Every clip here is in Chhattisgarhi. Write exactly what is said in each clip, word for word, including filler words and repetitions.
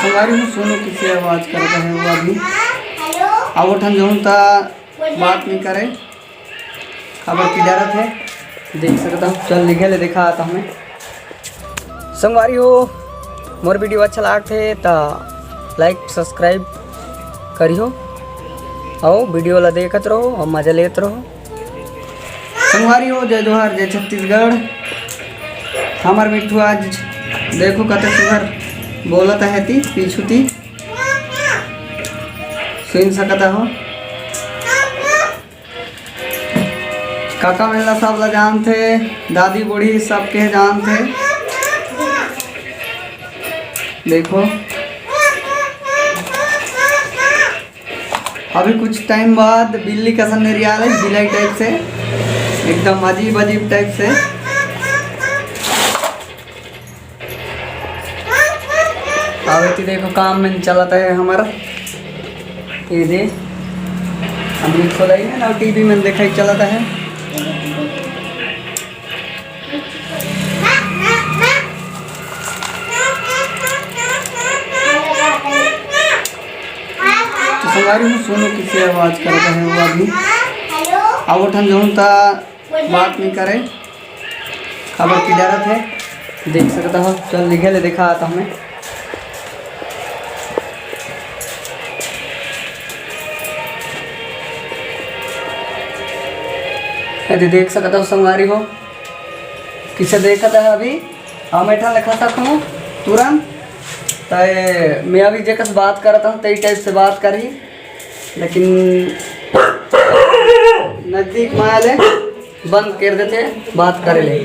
संगवारी हो, सुनो किसे आवाज करत हे वो अभी। अब वो ठन जहूं त बात नहीं करे, काबर कि डरत हे। देख सकत हो, चल निकल ले, देखा आता हमें। संगवारी हो, मोर वीडियो अच्छा लागथे त like subscribe करिहो, अउ वीडियो ला देखत रहो अउ मजा लेत रहो। संगवारी हो, जय जोहार, जय छत्तीसगढ़। हमर मिट्ठू आज देखो कते सुघर बोलत हे ती पीछू ती, सुन सकत हो। काका मन ला सब ला जानथे, दादी बूढ़ी सबके जानथे। देखो, अभी कुछ टाइम बाद बिल्ली कसन नेरियाले, बिलाई टाइप से, एकदम अजीब अजीब टाइप से। अब एती देखो काम में चलत हे हमर, ये दे, हम खोलाई है ना, टीवी में देखा चलत हे। तो संगवारी हो, सुनो किसे आवाज करत हे वो अभी। अब वो ठन जहूं त बात नहीं करे, काबर कि डरत हे। देख सकत हो, चल निकल ले, देखा आता हमें। यदि देख सकत हो संगवारी हो, किसे देखत हे अभी, हम एठन ले खसक हूँ तुरंत। त मैं अभी जेकस बात करत हूँ, तेई टाइप से बात करही, लेकिन नजदीक में आले बंद कर देथे बात करे ले।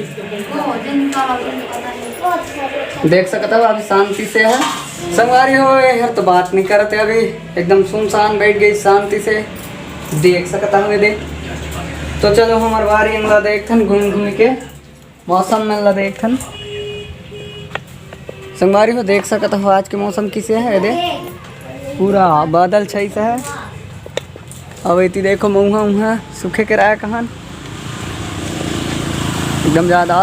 देख सकत हो, अभी शांति से हे। संगवारी हो, ये हर तो बात नहीं करत हे अभी, एकदम सुनसान बैठ गई शांति से। देख सकत हो, ये दे। तो चलो, हमर बारी अंगला देखथन घूम घूम के। मौसम मन ला देखथन। संगवारी हो, देख सकत हो आज के मौसम किसे हे। एदे पूरा बादल छाइस हे। अब एती देखो मउहा उहा सूखे के राय कहन एकदम ज्यादा।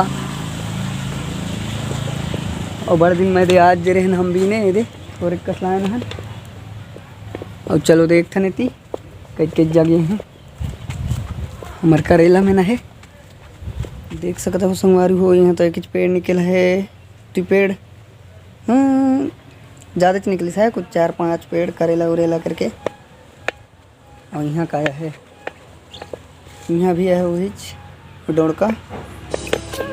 और बड़ दिन में दे आज जे रहन हम बीने एदे और एक कसलायन हन। और चलो देखथन एती कई कई जगह हे हमर करेला में ना हे। देख सकत हो संगवारी हो, यहाँ तो एक पेड़ निकल हे, ती पेड़, हम्म, ज्यादा च निकलिस हे, कुछ चार पांच पेड़ करेला उरेला करके। और यहाँ का हे, यहाँ भी हे वही डोड़का।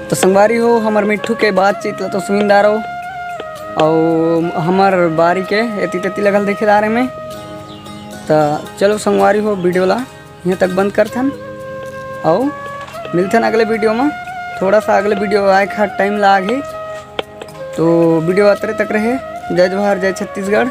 तो संगवारी हो, हमर मिट्ठू के बातचीत ला तो सुनिंदा रहो, और हमर बारी के एती तेती लगल देखे दारे में। तो चलो संगवारी हो, वीडियो ला यहाँ तक बंद करथन, अउ मिलथन अगले वीडियो में। थोड़ा सा अगले वीडियो आए का टाइम लाग ही, तो वीडियो अतरे तक रहे। जय जोहार, जय छत्तीसगढ़।